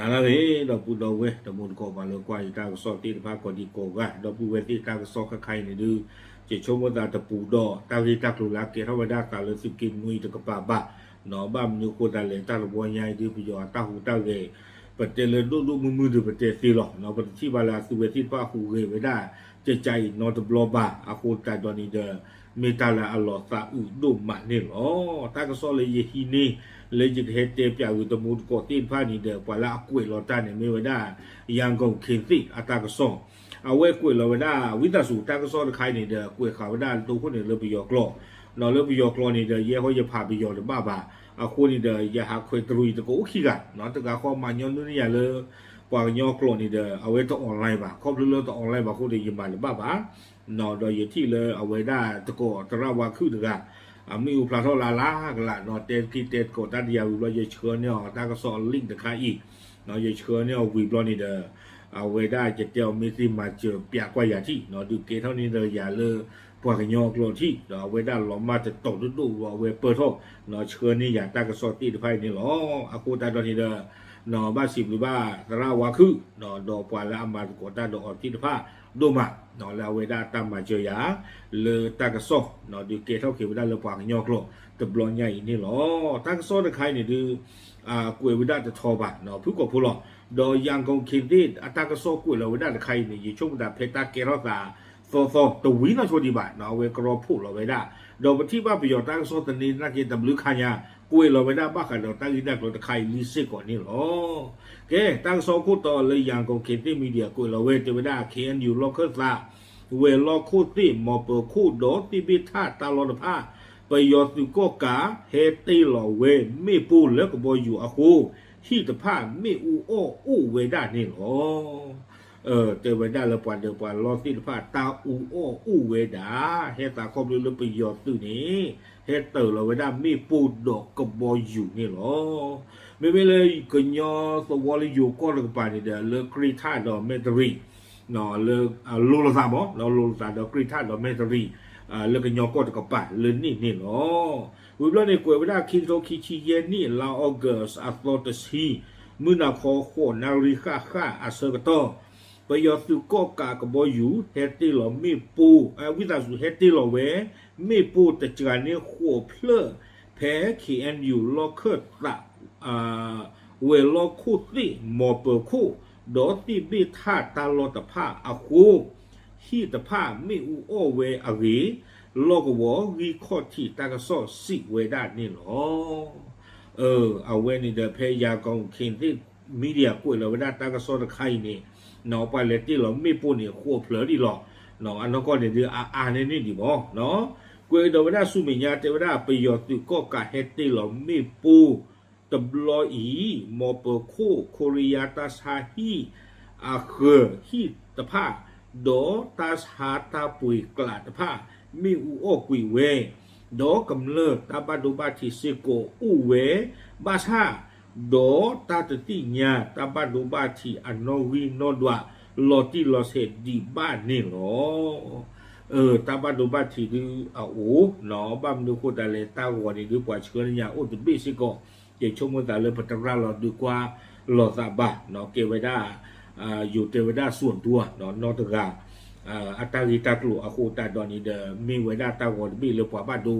အါန့ၣ် ဒီပုၢ်ဒီဝဲၢ် တမူတကိး ပှၤလၢကွၢ်ယတၢ်ကစီၣ်သ့ၣ်တဖၣ် ကိးဒံကိးဂၤ ဒီပုၢ်ဝဲၢ်သ့ၣ် တၢ်ကစီၣ်ခဲခါအံၤန့ၣ်ဒုး ယဆိကမိၣ်သးတပူၤဒီး တၢ်ဂ့ၢ်တၢ်ကျိၤလၢအကဲထီၣ်ဝဲဒၣ်သးလၢသုးက့နွံတကပၤဘၣ်, ဘၣ်မနုၤအဃိသတးလဲၣ် တၢ်တဘျီညါအံၤဒုး ပယီၤအတၢ်ဟူးတၢ်ဂဲၤ ပတဲလၢဒိၣ်ဒိၣ်မုၢ်မုၢ်ဒုး ပတဲသ့လီၤ. ပတထံၣ်ဘၣ်လၢအသုးဝဲသ့ၣ်တဖၣ်ဟူးဂဲၤဝဲဒၣ် ကကါအံၤနီတဘျီဘၣ်. အဃိသတးဒီးန့ၣ်ဒီး မ့ၢ်တၢ်လၢအလီၤသးအုးဒိၣ်မးန့ၣ်လီၤ. တၢ်ကစီၣ်လၢယဟံးန့ၢ် လၢယကဟဲတဲပၠးဂ့ၤတမူတကိးသ့ၣ်တဖၣ်န့ၣ်ဒီး ပှၤလၢအကွဲးလီၤတၢ်န့ၣ် မ့ၢ်ဝဲဒၣ် ရန်ကုန်ခေတ်သစ် အတၢ်ကစီၣ်, အဝဲကွဲးလီၤဝဲဒၣ် ဝံသးစူၤ တၢ်ကစီၣ်တခါအံၤန့ၣ်ဒီး ကွဲးဃာ်ဝဲဒၣ်ဒိခိၣ်န့ၣ်လၢပယီၤကျိာ်, ဒီးလၢပယီၤကျိာ်န့ၣ်ဒီး ယဲဃီယဖးပယီၤတဘၣ်ဘၣ်. အဃိန့ၣ်ဒီး ယဟးခွဲးတရံးတကအိၣ်ခံဂၤ, တဂၤဃီမၤညီနုၢ်န့ၢ်ယၤလၢ ပှၤကညီကျိာ်န့ၣ်ဒီး အဝဲတ online ဘၣ်, ခီဖျိလၢတ online ဘၣ်အဃိဒီး ယမၤတဘၣ်ဘၣ်. ဒီးယထံၣ်လၢအဝဲဒၣ်တကိးသရၣ်ဝါခုၣ်တဂၤ အမ့ၣ်အူဖျါထီၣ်လၢ်လၢ်ကလး, တဲတက့ၢ်တဲတကိးတၢ်တယၤဝံၤဘျီ ယဆှၢန့ၢ်အီၤတၢ်ကစီၣ် link တခါအံၤ, ယဆှၢန့ၢ်အီၤဝံၤဘျီန့ၣ်ဒီး အဝဲဒၣ်ယတဲအီၤ မ့ၢ်သ့မၤစၢၤပၠးကွၢ်ယၤထံၣ်, ဒုးကဲထီၣ်န့ၢ်ဒီးယၤလၢ ပှၤကညီအကျိာ်ထံၣ်, ဒီးအဝဲဒၣ်လီၤမၢ်တတီၤဒိၣ်ဒိၣ်ဝံၤ အဝဲပၢၢ်ထီၣ် ဆှၢန့ၢ်ယၤတၢ်ကစီၣ်သ့ၣ်တဖၣ်အံၤန့ၣ်လီၤ. အဃိသတးဒီးန့ၣ်ဒီး ဘၣ်စံးဘျုးဘၣ်သရၣ်ဝါခုၣ် ဒီးပှၤလၢအမၤသကိးတၢ်ဒီးအီၤသ့ၣ်တဖၣ်ဒိၣ်မး, လၢအဝဲဒၣ်တၢ်မၤစၢၤယၤ လၢတၢ်ကစီၣ် ဒုးကဲထီၣ်က့ၤဝဲဒၣ်လၢပှၤကညီကျိာ် တဘျီညါအံၤန့ၣ်လီၤ. တၢ်ကစီၣ်တခါအံၤန့ၣ်ဒုး ကွဲးဝဲဒၣ်တထီဘၣ် ဖုၣ်ကိာ်ဖိလီၤ. ဒီး ရန်ကုန်ခေတ်သစ် အတၢ်ကစီၣ်ကွဲးလီၤဝဲဒၣ်တခါအံၤန့ၣ် ယဆိကမိၣ်သးဖဲတၢ်ကဲထီၣ်သးသီသီ တဝံၤနီၢ်ဆိဒံးဘၣ်, အဝဲကရီဖှိၣ်လီၤဝဲဒၣ်, ဒီးပထံၣ်ဘၣ်ပယီၤတၢ်ကစီၣ်သန့သနာ်က့ တဘျုးခါညါ ကွဲးလီၤဝဲဒၣ်ဘၣ်ဃးဒီးတၢ်ဂ့ၢ်တၢ်ကျိၤတခါအံၤလံစ့ၢ်ကီးန့ၣ်လီၤ. ကဲ တၢ်ကစီၣ်ခိၣ်တီလၢ ရန်ကုန်ခေတ်သစ် Media ကွဲးလီၤဝဲ တဲဝဲဒၣ် ခ့ၣ်အဲၣ်ယူၣ် လီၢ်ခၢၣ်သး ဝဲၤလီၢ်ခိၣ်သ့ၣ် မီၤပၢၤခိၣ်ဒီးသ့ၣ်ဘ့ၣ်ထၣ်တၢ်လီၢ်တဖၣ် ပယီၤသုးကီၣ်ကး ဟဲတ့ၢ်လီၤဝဲမ့ၣ်ပိၢ်လၢကဘီယူၤအဃိ ဟံၣ်တဖၣ်မ့ၣ်အူအီၣ်အိၣ်ဝဲဒၣ်န့ၣ်လီၤ. တဲဝဲဒၣ်လၢပှၤဒၢးပှၤလီၢ်သ့ၣ်တဖၣ် တၢ်အူအီၣ်အိၣ်ဝဲဒၣ် ဟဲသးခီဖျိလၢပယီၤသုးန့ၣ် ဟဲတ့ၢ်လီၤဝဲဒၣ်မ့ၣ်ပိၢ်ဒီးကဘီယူၤန့ၣ်လီၤ. မ့မ့ၢ်လၢကညီသဝီလၢယိၤကီၢ်တကပၤန့ၣ်ဒီး လၢကြ့ၢ်ထၣ်ဒီးမဲၢ်တရံး လၢ လိၤလိာ်သးမး လီၤလိာ်လိာ်သးဒီးကြ့ၢ်ထၣ်ဒီးမဲၢ်တရံး လၢကညီကီၢ်တကပၤလၢန့ၣ်န့ၣ်လီၤ. ဝံၤဘျီန့ၣ် ကွဲးဝဲဒၣ်ခံကထိခံဆံယဲၢ်နံၣ် လါအီကူး အသီတဆံ မုၢ်နၤခီဃိးနၣ်ရံၣ်ဃၣ်ဃၣ်အဆၢကတီၢ် ပယီၤသုးကီၣ်ကးကဘီယူၤ ဟဲတ့ၢ်လီၤမ့ၣ်ပိၢ် ဝံသးစူၤ ဟဲတ့ၢ်လီၤဝဲ မ့ၣ်ပိၢ်တစှၤန့ၢ်ဃိးဖျၢၣ် ဖဲ ခ့ၣ်အဲၣ်ယူၣ် လီၢ်ခၢၣ်သး ဝဲၤလီၢ်ခိၣ်သ့ၣ် မီၤပၢၤခိၣ် ဒီးသ့ၣ်ဘ့ၣ်ထၣ်တၢ်လီၢ်တဖၣ်အဃိ ဟံၣ်တဖၣ်မ့ၣ်အူအီၣ်ဝဲအဂ့ၢ် လီၢ်ကဝီၤဂံၢ်ခီၣ်ထံးတၢ်ကစီၣ်စံးဝဲဒၣ်န့ၣ်လီၤ. အဝဲန့ၣ်ဒီးဖဲ ရန်ကုန်ခေတ်သစ် Media ကွဲးလီၤဝဲဒၣ်တၢ်ကစီၣ်တခါအံၤန့ၣ် ပှၤလဲၤတ့ၢ်လီၤမ့ၣ်ပိၢ်န့ၣ် ဃိးဖျၢၣ်ဒံးလီၤ. အနီၢ်ကီၢ်န့ၣ်ဒုးအအါန့ၢ်န့ၢ်ဒံးမး ကွဲးကဒီးဝဲဒၣ်ဆူမဲာ်ညါ တဲဝဲဒၣ်ပယီၤသုးကီၣ်ကးဟဲတ့ၢ်လီၤမ့ၣ်ပိၢ်တဘျီအံၤ မီၤပၢၤခိၣ် ခိရံယါတၢ်ဆါဟံၣ် အဃၢၤဟံၣ်တဖၣ် ဒီးတၢ်ဆါတၢ်ပှ့ၤကျးတဖၣ် မ့ၣ်အူအီၣ်ကွံာ်ဝဲ ဒီးကမျၢၢ်တၢ်ဘၣ်ဒိဘၣ်ထံးစ့ၢ်ကီးအိၣ်ဝဲ ဘၣ်ဆၣ် ဒီးတၢ်တသ့ၣ်ညါတၢ်ဘၣ်ဒိဘၣ်ထံးအနီၣ်ဂံၢ်နီၣ်ဒွး လီၤတံၢ်လီၤဆဲးဒံးဘၣ်န့ၣ်လီၤ. တၢ်ဘၣ်ဒိဘၣ်ထံးဒုးအအိၣ် ဘၣ်မနုၤအဃိသတးလဲၣ် တၢ်ဂီၤန့ၣ်ဒုးပှၤဆှၢန့ၢ်ယၤအိၣ်တဘ့ၣ်စ့ၢ်ကီး ယဆိကမိၣ်သးလၢပတရၣ်လီၤဒုးကွၢ်လီၤသးဘၣ် ကဲဝဲဒၣ် ယိၤတဲဝဲဒၣ် စွန်တူ နီတဂၤ အတၢ်ဂ့ၢ်တၢ်ကျိၤအဃိသတးဒီးန့ၣ်ဒီး မ့ၢ်ဝဲဒၣ်တၢ်ဂီၤတဘ့ၣ်လၢပှၤဘၣ်ဒိ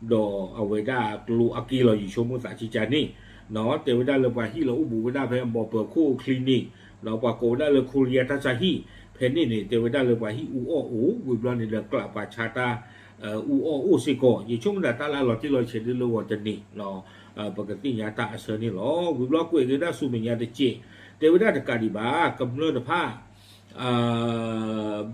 ဒီးအဝဲဒၣ်ကျိအက့ၢ်လီၤ ယဆိကမိၣ်သးကကန့ၣ် တဲဝဲဒၣ်လၢပှၤဟံၣ်လၢအိၣ်ဘူးဝဲဒၣ်ဖဲမီၤပၢၤခိၣ် clinic ဒီးပှၤကိးဝဲဒၣ်လၢ ခိရံယါတၢ်ဆါဟံၣ် ဖဲန့ၣ်န့ၣ် တဲဝဲဒၣ်လၢပှၤဟံၣ်အူအီၣ်အိၣ် ဝံၤဘျီန့ၣ်ဒီးကျးပှၤဆါတၢ် အူအီၣ်အိၣ်စ့ၢ်ကီး ယဆိကမိၣ်သးတၢ်လၢအလီၤတံၢ်လီၤဆဲးဒုးလၢဂီၤတနံၤ ပကသ့ၣ်ညါတၢ်အဆၢန့ၣ်လီၤ. ဝံၤဘျီကွဲးက့ၤဒၣ်ဆူမဲာ်ညါတက့ၢ် တဲဝဲဒၣ်တကးဒံးဘၣ် ကမျၢၢ်တဖၣ်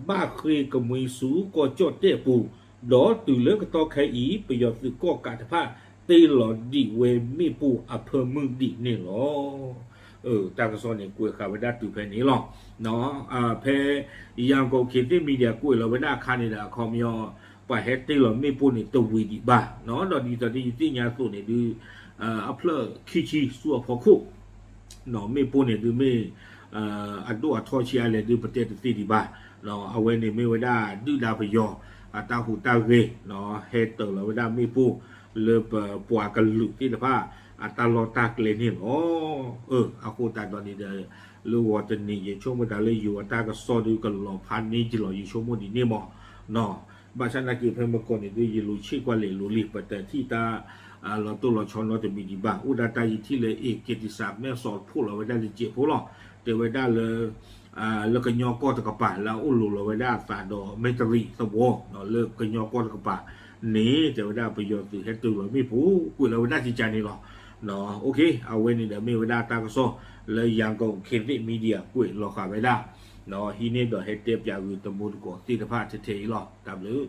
ဘၣ်ဃ့ၢ်ကမှံဆူကီၢ်ကၠီၣ်တဲၣ်ပူၤ ဒီးတုၤလၢကတီၢ်ခဲအံၤ ပယီၤသုးကီၣ်ကးတဖၣ် တ့ၢ်လီၤဒံးဝဲမ့ၣ်ပိၢ်အဖၢမုၢ်ဒံးန့ၣ်လီၤ. တၢ်ကစီၣ်န့ၣ် ကွဲးဃာ်ဝဲဒၣ်တုၤဖဲန့ၣ်လီၤ. ဖဲ ရန်ကုန်ခေတ်သစ် Media ကွဲးလီၤဝဲဒၣ်အခါန့ၣ်ဒီး အခီပညီ ပှၤဟဲတ့ၢ်လီၤမ့ၣ်ပိၢ်န့ၣ် တဝံၤဒံးဘၣ် ဒီးဒ်သိးဒ်ယသ့ၣ်ညါအသိးန့ၣ်ဒုး အဖျၢၣ်ခံဆံဆူအဖီခိၣ် မ့ၣ်ပိၢ်န့ၣ်ဒုးမ့ၢ် အဒိၣ်အထီဆံးအါလဲၣ်ဒုး ပတဲတသ့ဒံးဘၣ်. အဝဲန့ၣ်မ့ၢ်ဝဲဒၣ်ဒုၣ်ဒါပယီၤ အတၢ်ဟူးတၢ်ဂဲၤ ဟဲတ့ၢ်လီၤဝဲဒၣ်မ့ၣ်ပိၢ် လၢပပှၤကလုာ်သ့ၣ်တဖၣ် အတၢ်လီၢ်တၢ်ကျဲန့ၣ်လီၤ. အဃိသတးဒီးန့ၣ်ဒီး လၢဂီၤတနံၤ ယဆိကမိၣ်တၢ်လၢယိၤအတၢ်ကစီၣ်ဒုးကလီၤဖးန့ၢ်ယလီၤ ယဆိကမိၣ်ဒ်န့ၣ်မး. ဘၣ်ဆၣ်သနာ်က့ဖဲမကီၢ်န့ၣ်ဒုး ယလူၤဆ့ၣ်ကွၢ်လဲၤလိၤလံ ပတထံၣ်တၢ် လီၤတိၢ်လီၤဆီနီတမံၤဒံးဘၣ်. အိၣ်ဒၣ်တၢ်ယထံၣ်လၢ အ့ၣ် က့တံစး မဲၣ်စီၣ်တဖိးလီၤဝဲဒၣ်တစဲးဖိလီၤ. တဲဝဲဒၣ်လၢ လၢကညီကီၢ်တကပၤ လၢအအိၣ်လိၤလီၤဝဲဒၣ်အသးဒီး မဲၣ်တရံးသဝီ လၢကညီကီၢ်တကပၤန့ၣ် တဲဝဲဒၣ်ပယီၤသုးဟဲတုၤလီၤမ့ၣ်ပိၢ် ကွဲးလီၤဝဲဒၣ်ကကန့ၣ်လီၤ. အဝဲန့ၣ်ဒီးမ့ၢ်ဝဲဒၣ်တၢ်ကစီၣ်လၢ ရန်ကုန်ခေတ်သစ် Media ကွဲးလီၤဃာ်ဝဲဒၣ် ဟံးန့ၢ်ဒီးဟဲတဲပၠးဂုာ်တမူတကိးသ့ၣ်တဖၣ်ထဲထဲအံၤလီၤ. တၢ်ဘျုး